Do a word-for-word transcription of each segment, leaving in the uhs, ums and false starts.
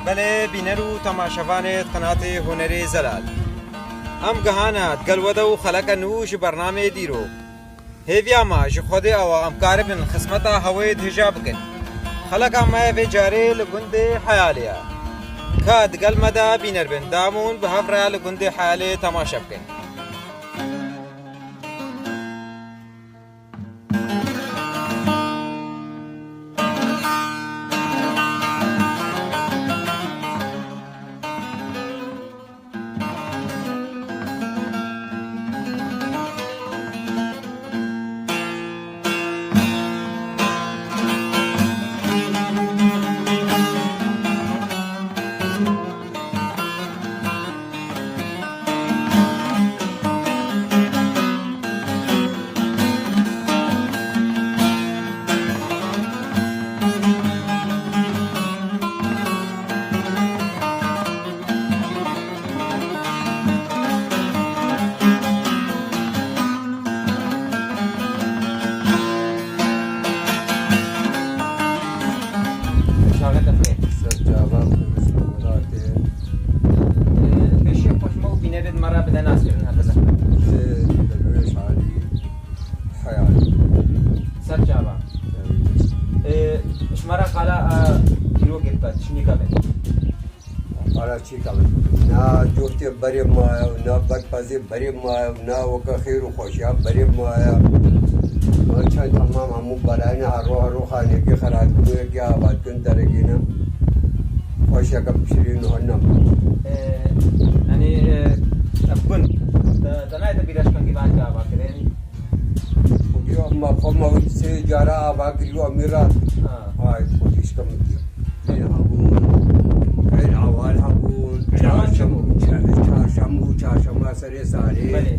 Belê bîner û temaşevanê qenatê Hunerê Zelal. Em gihane digel we de û xeleke nû ji bernameyê dîrok. Hêviya me ji Xwedê ew e em karibin xizmeta hewê di hêja bikin. Xeleka me vê carê li gundê Heyalê ye. Ka digel me de bîner bin, da em hûn bi hev re li gundê Heyalê temaşe bikin. Çaxê te xêr. Ser çava, xêr û selamet. Ee, pêşiya xwe ji me û bînerên me re bide naskirin heke zehmet. Ee, Derwêş Alî Heyal. Ser çava. Evet. Ee, ji me re qala, e, dîrokê bike, tiştnîka be. Ara çîka min. Na coftê berê maye, na berpezê berê maye, na weke xêr û xweşiya berê maye. Ma çend hemam hemû belayne, her ro her ro xanekî xeratkirin, yekî avatkirin, derekî ne. Xweşeke pişirîn û hene. Ee, yanî, e, ev gund, te, te nayê te bîra ji kengî van ke ava kire, yanî? Xwedî ma xwe ma wî sê cara ava kiriyo, em ê ra. Ha. Ay, xwedî şikemitiyo. Ê hebûn, ê awal hebûn, çarşem-, çarşem bû, çarşema serê salê. Belê.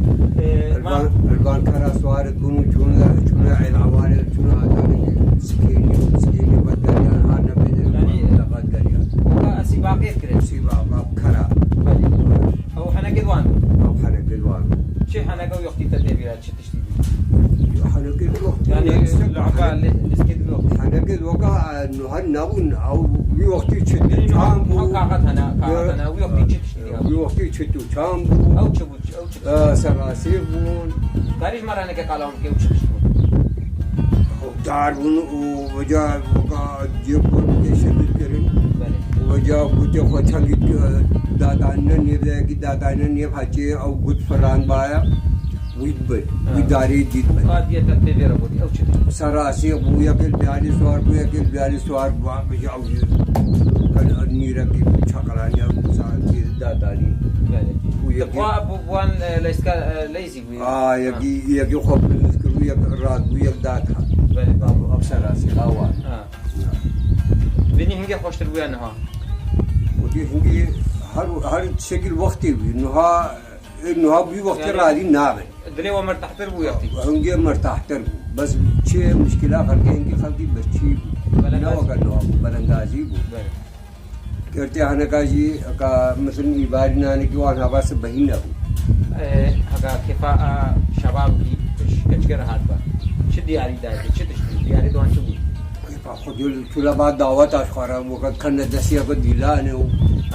Ê, ma- Ervan, ervan kera suaret bûn û çûne, çûne ê awalê, çûne atanê sikênî, sikênî ve deryan, ha nebêdin, yanî, ve deryan. Weka sîbaqê kirin. Sîbaqa kera. Belê. Ew henekê wan. Ew henekê wan. Çi heneke wî wextî te tê bîra, çi tiştî bî? Henekê wextî. Yanî, laba, li-, liskê di wextî. Henekê weka, e, nuha nebûn, ew wî wextî çi, yanî, çam bû. Ew kaxet hene, kaxet hene, wî wextî çi tiştî bî? Wî wextî çit û çam bû. Ew çi bû, ew çi tiştî? E, serasê bûn. Karî ji me re neke qala wan bike, ew çi tiştî bûn? Dar bûn û weca weka cêb bûn, tê şedir kirin. Belê. Û weca gotê xwe çendî, e, dadanine nêv de, yekî dadanine nêv hecê, ew got filan baya. Wî dibir. Ha. Wî darê dî dibir. Ka diye te tê vê re gotî, ew çi dibir? Serasê bû, yekê li biyalî siwar bû, yekê li biyalî siwar bû, bêje ew jî. Kan nîrekî çaqiraniya, wisa dadanî. Belê. Û yekê xwe bû, wan, e, leyska, e, leyzî bû. A, yekî, ha, yekî xwe bilind kir û yek rast bû, yek da dihat. Belê. Ev, ev serasê, ha, wan. Ha. Bînî hingê xweştir bûye niha. Wekî hingî her, her şekil wextê bû. Niha, ê, niha bû wextê, yanî, radî nabe. Dilê we mirtahtir bû wextî. Hingê mirtahtir bû. Bes çi muşkila xelkê, hingî xelkî birçî bû. Belendazî. Ne weke niha bû, belendazî bû. Belê. Girtê heneka jî, heka, misilin îbarî nanekî wan hava sibehî nebû. Ee, heka kêfa a şebabkî ji keçike re hatba. Çi diyarî dayê, çi tiştî? Diyarî di wan çi bû? Kêfa xwe diyol tûle ba daweta ji xwe re, weke kene destiyeke dîlanê û.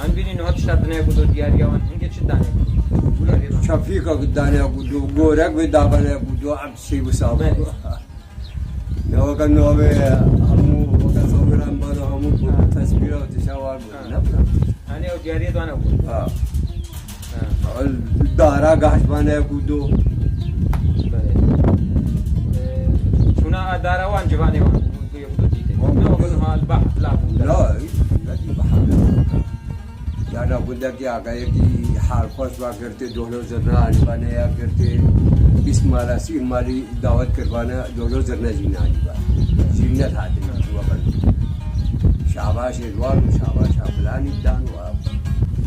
Em bînî niha tişta dinê ku do diyariya wan hingê çi danê? Diyarî wan. Çepîka ku danê ku do, gorek wê davane ku do, em şey wisa bû. Belê. Ya weke navê hemû, weke sawiran bana hemû bû, ha, tesbîra û tişa wan bû. Ha. Ne bû? Hani ew diyariyê dane bû. Ha. Ha. Dara gahş bane ku do. Belê. Ee, çûna a dara wan civanê wan bû, bû, bû, bû dîtê. Wan ne bû. Weke niha li bahr la bû. La, ne dî bahar. Yana gundekî aka yekî halxweş va girtê dohlo zirna anîvane ya girtê bîst mala sî malî dawet kirvane dohlo zirne jî nanîva. Jî ne hatine weber. Şabaşê wan û şabaşa filanî dan û ev.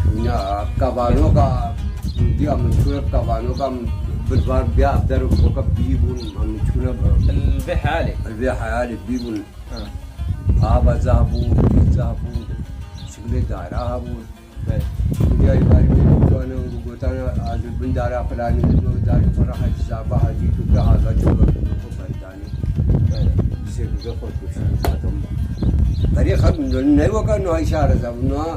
Çûna kevanoka, diya min çûna kevanoka min birvar biya ev der û koka bî bûn, min çûna bi. Li vê heyalê. Li vê heyalê bî bûn. Ha. Ava zaf bû, dî zaf bû, şiklê dara hebûn. Belê. Diya îbarî min gotane û gotane, ez li bin dara filanî, li bin darê xwe re hecî zaba hecî tu ke haza çû be xwe berdanî. Belê. Sê bi xwe tu. Berê xwe ne weka niha îşare zaf, niha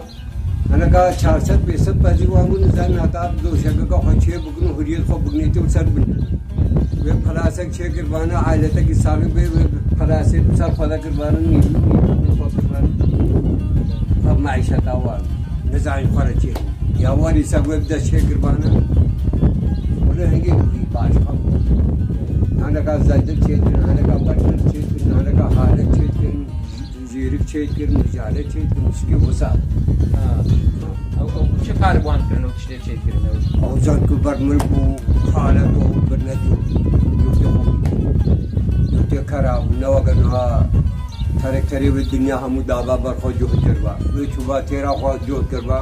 Hineka çar sed pênc sed pezî wan bûn, nizanin heta doşekeka xwe çê bikin û huriyet xwe biginêtê û ser bin. Wê pilasek çêkir vana, ailetekî saxî bê, wê pilasê bi ser xwe de kir vana, nîvî, nîvî xwe kir vana. Ev meîşeta wan. Nizanin xwe re çê. Ya warî se wê bi dest çêkir vana. Wele hingê wî baş xwe. Hineka zeydir çêkirin, hineka bertir çêkirin, hineka halek çêkirin. Zîrik çêkirin, mijale çêkirin, şikê wisa. Ha. Ew, ew çi kar wan kirin, ew tiştê çêkirin, ew? Ew zan ku ber milk û xalet û birnet û yurtê xwe. Yurtê kera û ne weke niha terekterê wê dinya hemû daba ber xwe cih kiriba. Wê çûba têra xwe cih kiriba.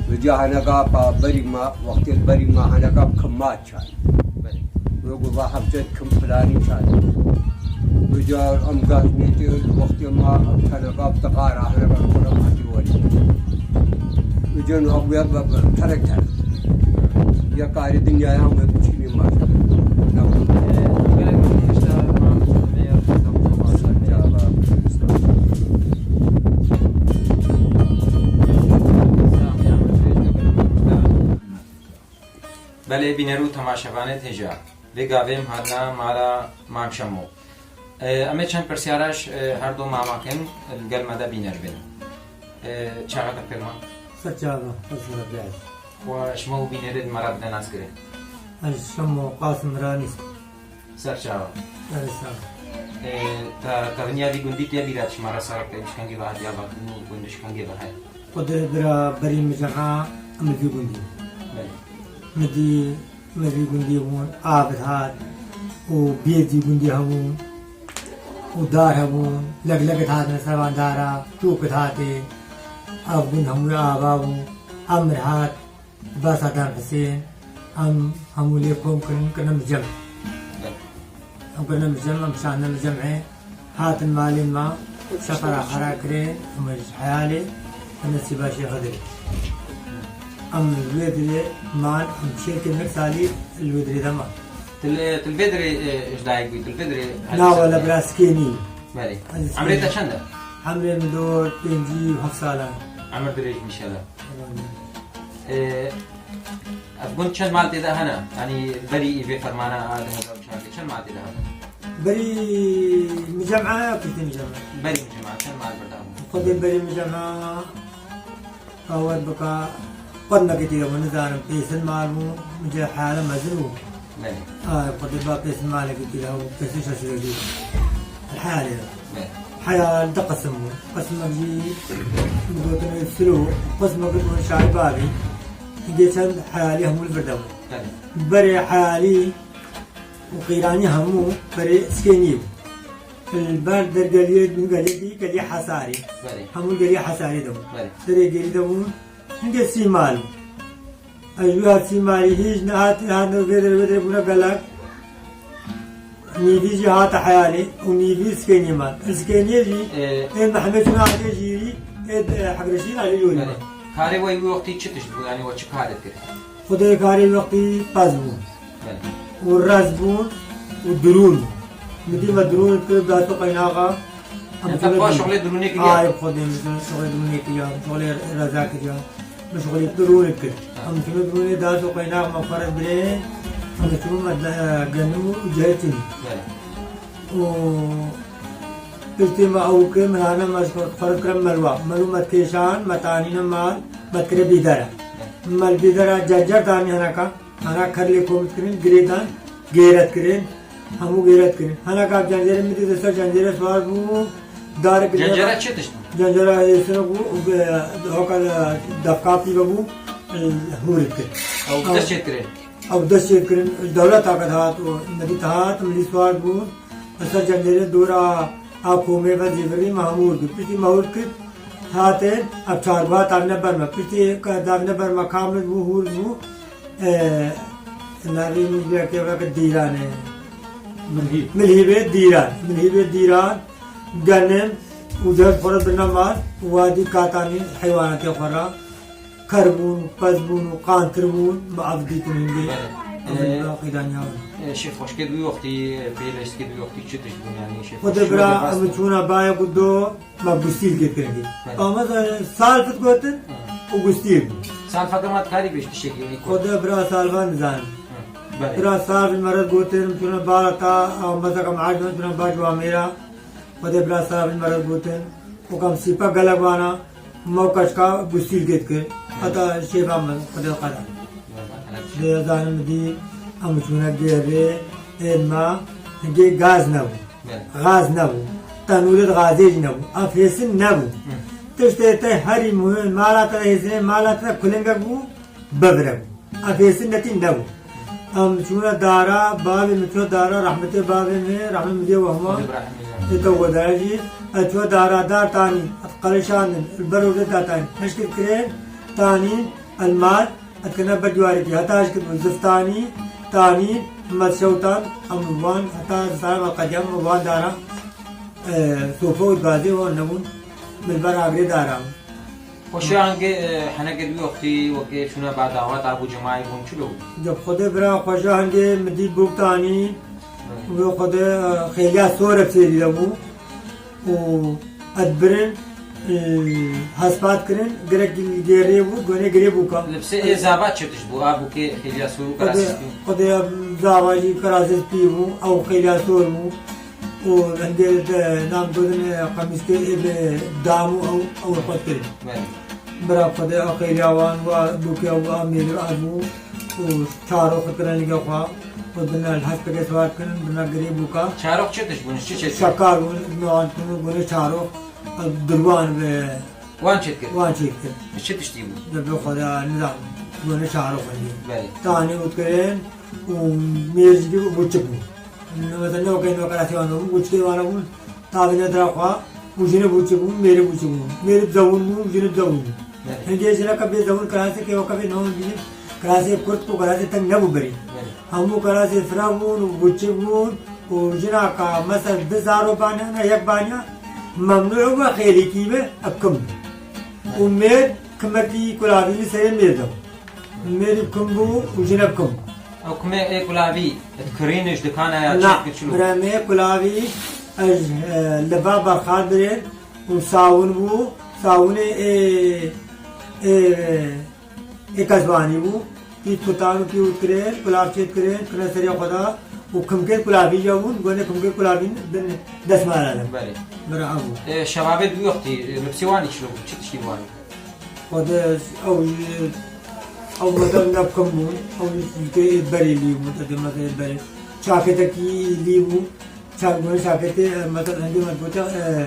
Wê ca heneka pa berî ma, wextê berî ma heneka bi kim ma çay. Belê. Wê ku va hevce kim filanî çay. Wê ca em gaznêtê wextê ma em teneka bi tiqara heneka xwe re hatî werî. Wê ca niha bûye be, be, terek terek. Ya karê dinyaya em wê biçînê ma. Gelek pişta ma me ya. Belê, bîner û temaşevanê têja. Vê gavê em hatine mala Mam Şemo. E, em ê çend pirsyara ji, e, her du mama kin, li gel me de bîner bin. E, çaxa te pêma? Ser çava, xweş re bî. Xwe şima û bînerê di me re bide nas kirin. Ez Şemo Qasim Miranî. Ser çava. Serê çava. E, te tevniya vî gundî tê bîra, şima re serek te ji kengî ve hatiya vekirin û gund ji kengî ve heye? Xwedê bira berî mijema em li vî gundî. Belê. Mi dî, mi vî gundî bûn, av dihat û biyê vî gundî hebûn û dar hebûn, leglek dihatin ser van dara, tûk dihatê. Ev gund hemû ava bû. Em dihat, Basa Dan Hisên, em hemû lê kom kirin, kirine mijemê. Em kirine mijemê, em şandine mijemê. Hatin malên me, sefera xera kirin, em ji heyalê, em nesiba Şêx Xedirê. Em li wê dirê man, em çêl kirin, nir salî li wê dirê de man. Tu li, tu li vê dirê, e, ji dayik bûyî, tu li vê dirê. Na, wele bira Sikênî. Belê. Ez Emrê te Sikênî. Çend e? Emrê min dor pêncî û heft salan. Emir dirêj bî inşallah. Amin. Ee, ev gund çend mal tê de hene? Yanî berî vê fermana a du hezar û çardeh çend mal tê de hene? Berî mijema ya piştî mijema? Berî mijema çend mal berda bû? Xwedê berî mijema bawer bika, qedmekê tê de bû, nizanim pênc sed mal bû, min cê heyala mezin bû. Belê. Ay, xwedê ba pês malekî tî de û pês şeş rojî. Heyalê de. Belê. Heyal di qisim bû. Qisimek jî bi gotinê silo, qisimek bi şahî bavî. Hingê çend heyalî hemû li vir de bû. Belê. Berê heyalî û qîranî hemû berê Sikênî bû. Li ber dergeliyê, geliyê dî, geliyê Hesarî. Belê. Hemû geliyê Hesarî de bû. Belê. Derê gelî de bû. Hingê sî mal bû. Ew ji wî hat sî malî hîç nehat, hat vê derê, vê derê bûne gelek. Nîvî jî hate heyalê û nîvî Sikênî man. Sikêniyê jî, Ee. ê Mehmet Çûna Aliyê jî, ê de Hegreşîn Aliyê jî Belê. man. Karê we wî wextî çi tişt bû? Yanî we çi karê dikir? Xwedê karê wextî pez bûn. Belê. Û rez bûn û dirûn bûn. Min dî me dirûn dikir, dato qeynaxa. Em Em çûne xwe dirûn. şixulê dirûnê kiriye? Ay, xwedê min şixulê dirûnê kiriya, şixulê reza kiriya. Min şixulê dirûnê kir. Ha. Em çûne dirûnê dato qeynax me xwe re birê. Em çûne me de, genim û cihê çûnî. Belê. Û piştî me ew kir, min hane me ji xwe re kirin melwa. Melû me kêşan, me tanîne mal, me kire bîdere. Belê. Me li bîdera cercer danî hineka. Hana kerlê kom dikirin, girê dan, gêret kirin, hemû gêret kirin. Hana ka cencêrê min dî ser cencêrê siwar bû, darek Cencere çi tişt bû? Cencera hêsine bû, û be, hoka, e, defka pî ve bû, e, hûr dikir. Ew Ew dest çêt kirin. Ew dest çêt kirin, dewleta ke dihat û milî dihat, milî siwar bû. Li ser cencêrê dora a komê ve zîvirî me hemû hûr kir. Piştî me hûr kir, hatin ev çarguha davîne ber me. Piştî ke davîne ber me kamil bû, hûr bû. E, navê min bi yekê veke Dîran e. Milhîb. Milhîbê Dîran. Milhîbê Dîran, genim û cihê xwe re birine mal, wadî katanî heywanatê xwe re. Ker bûn, pez bûn û qantir bûn, me ev dîtin hindî. Belê. Ew ê, baqî danya. E, şêf xweşkê wî wextî, e, pêlêstkê wî wextî çi tişt bûn, yanî şêf xweşkê wextî bastî? Xwedê bira em çûna bayê ku do me gustîl kê dikirin. Belê. Ama, e, salfit gotin Hı. û gustîl bû. Salfa dema dikarî bêj tiştekî, yanî ku Xwedê bira salfa nizanim. Hı. Belê. Bira salfit me re gotin, em çûna bara ta, a, mesela em erd me çûna ba ciwamêra. Xwedê bira salfit me re gotin. Û kam sîpa gelek vana, me û keçka gustîl gêt kir. Heta şêva min, Xwedê qeda. Dê zanim dî, em çûne gêrê, ên me, hingê gaz nebû. Belê. Gaz nebû. Tenûrê de gazê jî nebû. Ev hêsin nebû. Hı. Tiştê te herî muhim, mala te de hêsinê, mala te de kulingek bû, bevre bû. Ev hêsin netîn nebû. Em çûne dara, bavê min çûne dara, rehmetê bavê min, rehmet min dê wehma. Xwedê bi rehmê jî. Ê te wedara jî. Ez çûne dara, dar tanî, ez qelişandin, li ber rojê da tanî. Hişkir kirê, tanî, el mal, ez kirine ber dîwarê kî. Heta hişkir bû, ziftanî, tanî, me şewtan, em wan, heta ziftanê me qediyam, em wan dara, e, sofe û gazê wan nebûn, min ber agirê dara. Xweşa hingê, e, henekê wî wextî wekê çûna ba daweta bû cemayê bûn çilo bû? Cem Xwedê bira xweşa hingê min dî bûk tanî, Hı. wê Xwedê, e, xêliya sor e fêrî de bû û ez birin, e, hespat kirin, gerek gêrê bû, gonê girê bûka. Li pisê ê zava çi tişt bû? A bûkê xêliya sor û Xwedê, kerasî spî. Xwedê zava jî kerasî spî bû, ew xêliya sor bû. û hingê de nam gotin, e, qemîskê ê bi dam û ew, ew xwet kirin. Belê. Bira Xwedê a xêriya wan wa bûke û a mêrî a bû û çarox kirin lige xwe û dine li hespeke siwar kirin, dine girê bûka. Çarox çi tişt bûn? Çi çi? Şekar bûn, me wan kirin, gune çarox, e, dirwan bi Wan çêt kir? Wan çêt kir. Çi tiştî bû? Bi Xwedê nizam, gune çarox bûn. Belê. Tanî û kirin û mêrî bû çi bû. Mesela ne weke, ne weke rastî wan bû, û çikê wan bûn, tavê ne dira xwe, û jinê bû çi bûn, mêrî bû çi bûn. Mêrî bi zewin bûn, û jinê bi zewin bûn. Belê. Hingê jineka bê zewin kirasê ke weke bê newin bînin, kirasê kurt û kirasê teng nebû berî. Belê. Hemû kirasê fira bûn û bû çi bûn, û jinaka mesela di zaro baniya, ne yek baniya, memnû ew be xêlîkî be, ev kim bû. Û mêr kimekî kulavî li serê mêr de bû. Mêrî bi kim bû û jine bi kim bû? Ew kumê ê kulavî, di kirîn ji dikana ya Na, çêk çilo? Biremê kulavî, ez, e, li va berxar dirê û sawin bû, sawinê ê, ê, ê kezwanî bû. Pî tutan û pî û kirê, kulav çêt kirê, kirine serê xwe da û kimkê kulavî ya bûn, gonê kimkê kulavî bin desmala de. Belê. Bira ev bû. E, şebabê di wî wextî, e, li pisê wanî çilo bû? Çi tiştî bi wanî? Xwedê ew jî, ew mesela ne bi kim bûn, ew jî ê berê lî bûn, te dê mesela ê berê. Çaketekî lî bû, çak, gune çaketê, e, mesela hingê me gote, e,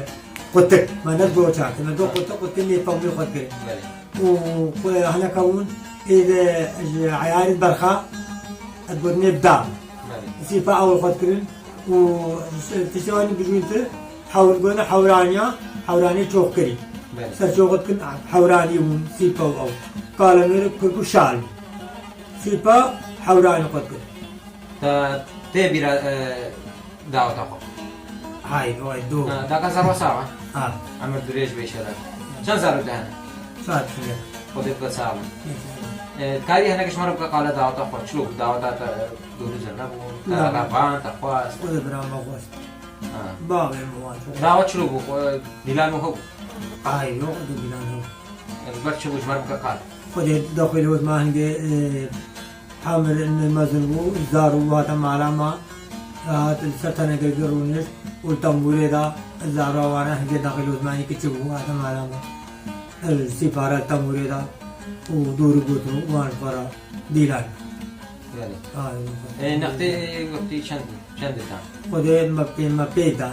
qutik, me ne go çakê, me go qutik, qutikê nê pemûyê xwe kirê. Belê. Û xwe heneka hûn ê de ji eyarê berxa, ez gotinê bi da. Belê. Sîpa ew xwe dikirin û tiştê wanî bijûn tu, Hewr gona hewraniya, hewranî çoxkirî. Belê. Ser çoxit kin hewranî bûn, sîpa û ew. Kalemêrê kurk û şal. Sîpa hewranî qut kir. Te tê bîra, e, daweta xwe? Hay, vay, do. Ha, daka zerwa sawa? Ha. Emir dirêj be inşallah. Çend zarok de hene? Saet bile. Xwedê bike sawa. E, karî hene ki ji me re bike qala daweta xwe. Çilo bû daweta te, e, dûrî zirne bû? Te Na. Revan, te xwest? Xwedê bira me xwest. Ha. Bavê min wan çok. Dawa çilo bû? Xwe, dîlan û hew? Ay, yok, xwedê dîlan hew. Li ber çi bû, ji me re bike qal? Xwedê daxwê li wez ma hingê, e, hamir mezin bû, zar û hate mala ma, hat li ser tenekê rûnişt û li tembûrê da, zara wana hingê daxwê li wez ma hingê çi bû, hate mala ma. E, sîpara li tembûrê da û dûrî gotin û wan ji xwe re dîlan. Belê. Ay, yok. E, nextê wextî çend bû? Çend ditan? Xwedê me pê, me pê da,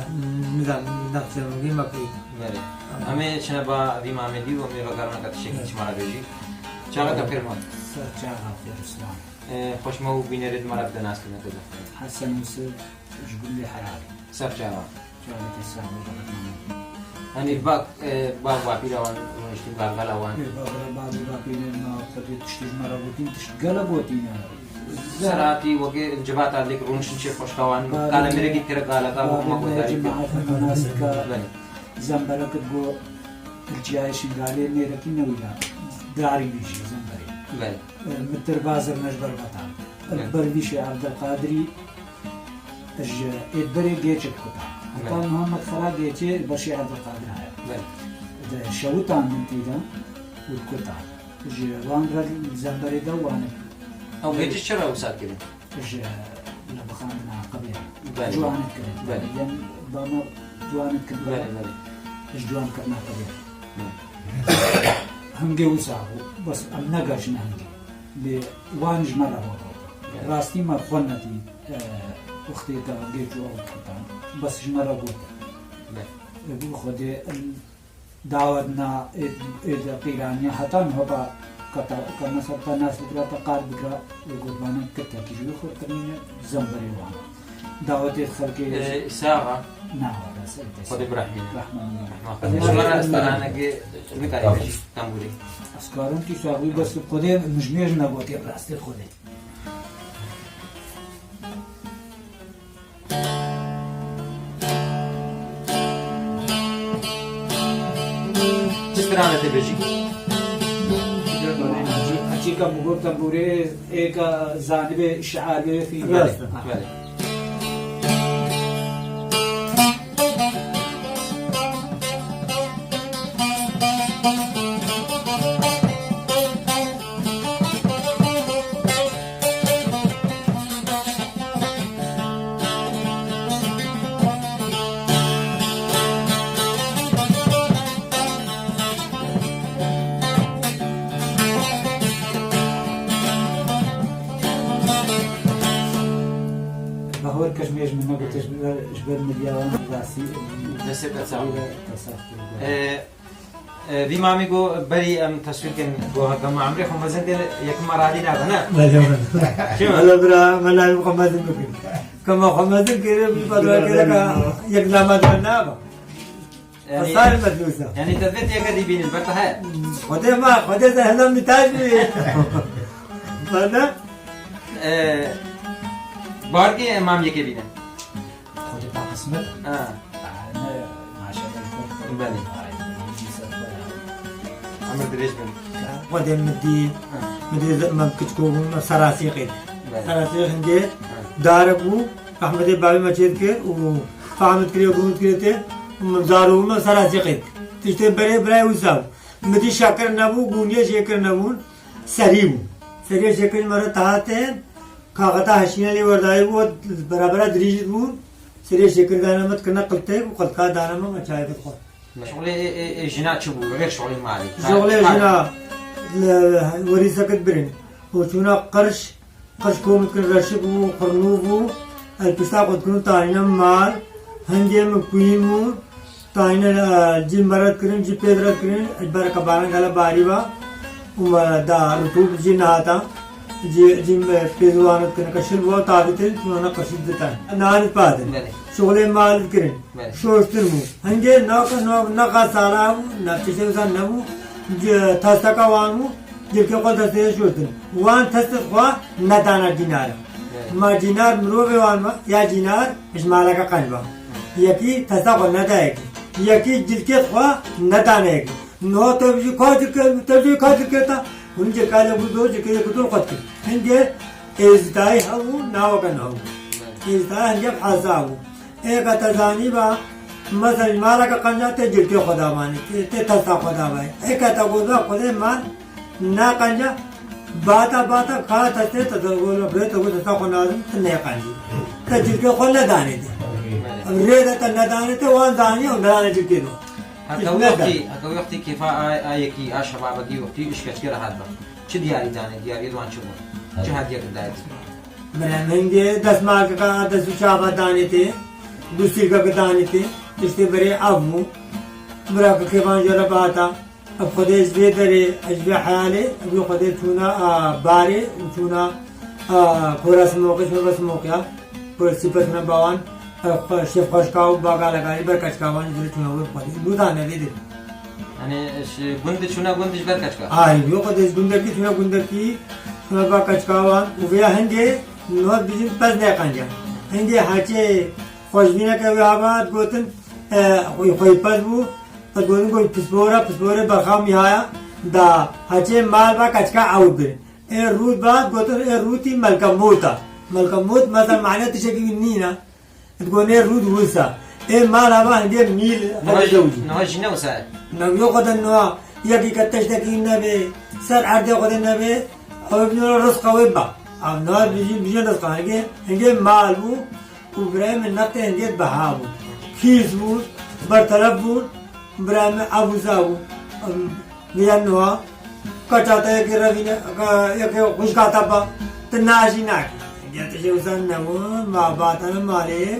nizam, nexşê min me pê da. Belê. Aha. Em ê çine ba vî mamê dî û em ê vegerine ka tiştekî Evet. çima re bêjî. Çaxa te Evet. pêr ma. Ser çaxa xêr û silam. E, xweş me û bînerê di me re bide nas kirine te de. Hesen Yusuf, ji Gundê Herarê. Ser çaxa. Çaxa te sax be, bereket me. Hani bak, e, bak bapîra wan, rûniştî bak gala wan. Ê, bak, bak, bak, bapîrên me, xwedê tiştê ji me re gotîn, tişt gele gotîne. Serhatî wekî civata lêk rûniştin çê xweşka wan. Bavê Kale me, mêrekî kire galeka bavê hema me, guhdarî kir. Cemaetê me nas dike. Belê. Zemberekit go li çiyayê Şingalê mêrekî newîna. Darî bîjî zemberê. Belê. E, mitir bazir me ji ber vatan. Evet. Bervîşê Evdilqadirî ji êdberê Gêçik kuta. Heta Evet. Muhammed Xera Gêçê berşê Evdilqadir heye. Evet. De şewitan min tîda û kuta. Ji wan re li zemberê de wane. Ew Gêçik çira wisa kirin? Ji li bixandina qibê. Belê. Ciwanet kirin. Belê. Yem bama ciwanet kirin. Belê, belê. Ji ciwan kirina qibê. Belê. Hingê wisa bû. Bes em negaşine hingê. Lê wan ji me re got. Belê. Rastî me xwe nedî, e, wextê te Gêço ew kutan. Bes ji me re got. Belê. E, bû Xwedê, em, Dawet na ê, ê de qîraniya heta niha ba ka te, ka mesela te nas bikira, te qal bikira, ê gurbana kitekî ji wî xwe kirîne zemberê wan. Dawetê xelkê Ee, Sağa. Na, wala ser te. Xwedê birehmîne. Rahman. Rahman. Xwedê Şima ra estaranekê nikarî bêjî, tembûrê. Ez karim tu saxwî bes Xwedê mijmêr negotê rastê Xwedê. Çi strane tê bêjî? Çîka mugurta burê êka zanibê şiar bê fî. Rast e. Ha. Belê. Bahor kir, mêj min negote ji ber, ji ber mirya wan rastî. Destê te sağ ol. Te sağ ol. Ee, Ee, vî mamî got, berî em teswîr kin, got, heke me emrê xwe mezin kir, yek me radî nabe, ne? Belê, belê. Çima? Belê bira, me navê xwe mezin bikin. Ke me xwe mezin kir, vî Bira, bedwekê de ka belê. Yek damat me nabe. Yani, Esar me diyorsa. Yani te vê yeke dî bînin, ber te heye? Xwedê me, Xwedê te hela min tac bî. Bana? Ee, barkê em mam yekê bînin. Xwedê pa qismet. Ha. Ne, maşallah, xwe. Belê. Ay, Xwedê ser xwe ya. Emir dirêj bin. Xwedê min dî, Ha. min dî me kiçik bûm, me serasî qêt. Belê. Serasî hingê Ha. darek bû, rehmetê bavê me çê dikir û fehmet kiriye, gund kiriye tê, û min zarû me serasî qêt. Tiştê berê birayê wisa bû. Min dî şekir nebû, gûniyê şekir nebûn, serî bû. Seriyê şekir me re teha tên, Kaxeta heşîne lê werdayî bû, berabera dirîj bûn. Serê şêkir dane me, dikirine qiltê û qiltka dane me, me çayê bidixwe. Şuxulê ê, ê, ê jina çi bû? Rêk şuxulê malê. Şuxulê jina, li, werî sekit birin. Û çûna qirş, qirş kom dikin reşik bû, xirnû bû. El pişta xwe dikin tanîne mal, hingê min kuyî bû. Tayîne, e, cî me red kirin, cî pê red kirin, ji ber ke baran gele barî ba, û me da rutûb cî nehata, cî, cî me pê ziwan red kirin, ke şil bo, tabitin, çûna ne qirşî ditin. Nanî padin. Belê. Şuxulê mal kirin. Belê. Şoştin bû. Hingê naka, na, naka sala bû, na tiştê wisa nebû, c-, testeka wan bû, Cilkê xwe destê şoştin. Wan testê xwe nedane cînara. Evet. Ma cînar mirovê wan ma, ya cînar ji maleke qenc ba. Yekî testa xwe neda yekî. Yekî cilkê xwe nedane yekî. Niha te bijî ka cilkê, te bijî ka cilkê ta. Hûn cilka lê bû do, cilkê yekî dur xwe dikir. Hingê êzidayî hebû, naveke niha bû. Evet. Êzidayî hingê heza bû. Ê ke te zanî ba, mesela ji maleke qenca tê cilkê xwe dabanî, tê, tê testa xwe dabayî. Ê ke te got ba Xwedê mal naqence, bata, bata, ka testê te, te got, rê te got testa xwe nazim, tu nêqencî. Te cilkê xwe nedanê tê. Rê de te nedanê tê, wan zanî ew nerane cilkê do. Heke wextî, heke wextî kêfa a, a yekî, a şebabekî wextî îşkencekê rehat be. Çi diyarî dane, diyariyê wan çi bû? Çi hediye dayê? Birem hingê destmalkeka dest û çava danê tê, dûstîrkeke danê tê, tiştê berê ev bû. Bira ke kêvan jê re bihata, ev Xwedê ji vê derê, ji vê heyalê, ev Xwedê çûna, a, barê û çûna, a, kora simoqê, şorbe simoqiya. Ku sîpet me bawan, e, xwe, şêf xweşka û bagalekarî ber keçika wan ji vir çûna wir xwedî. Nû da nevê de. Yani, ji gund çûna gund ji ber keçika? Ay, yok, xwedê ji gundekî çûna gundekî, çûna ba keçika wan. Û vêya hingê, niha bijîn pez neqence. Hingê heçê xweşbîneke wê hava digotin, e, xwe, xweyî pez bû, digotin ku pispora, pisporê berxamî haya, da heçê mal ba keçika ew bir. Ê rût ba, gotin ê rûtî melkemût a. Melkemût, mesela, mane tiştekî wî nîne. Digonê rût wisa. Ê mala ba hindê mîl hede dewcî. Niha jî ne wisa ye. Newyo xwe de niha, yekî ke tiştekî nebe, ser erdê xwe de nebe, ew bîne rizqa wê ba. Ev niha bijî, bijî rizqa. Hingê, hingê mal bû, û birayê min nextê hingê biha bû. Kîs bû, berteref bû, birayê min ev wisa bû. Em, Vîya niha, ka çata yekê revîne, ka yekê xwişka te ba, tu najî nakî. Hingê tu jê wisa nebû, ma batene malê,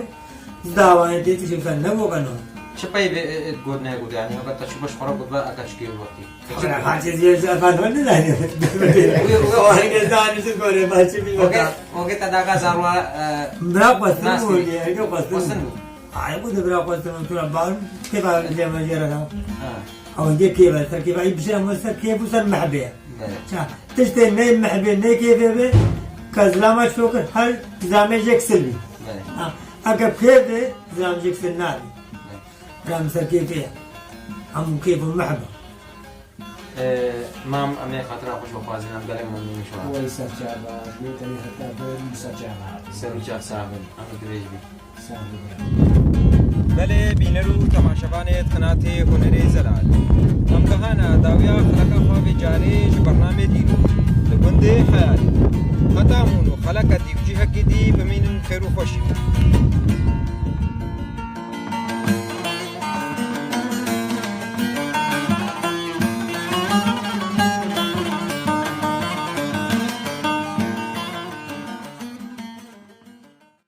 zidawanê tê tu jê wisa nebû keno. Çi peyvê, e, e, got ne got, yani, haka te çi baş xora got ba, aka çi kê wextî. Xora xaçê ziyê ziyê efendim ne zanî. Uy, uy, uy. Hingê zanî tu gore, ba çi bî. Oke, oke, te daga zarwa, e, Bira xwestin bû, hingê xwestin bû. Ay, bu da bira xwestin bû, tu ra bar, kêfa lê me jê re da. Ha. Ew hingê kêf e, ser kêfa, î bişire me ser kêf û ser mehbê. Belê. Ça, tiştê ney mehbê, ney kêfê be, ka zilama çi kir, her zilamê jêk sil bî. Belê. Ha, eke kêf be, zilam jêk sil nabî. Belê. Zilam ser kêfê ye. Hemû kêf û mehb e. Ee, mam, em ê xatira xwe ji we xwazin, em gelek memnûn in ji we. Wey serçava, ji bo tenê heta ber û serçava. Ser û çav sax bin, em ê dirêj bin. Belê, bîner û temaşevanê qinatê Hunerê Zelal. Em gehana dawiya xeleka xwe vê carê ji bernamê Dîrok li gundê Xeyalî. Heta hûn û xeleka dî û cihekê dî bimînin xêr û xweşî.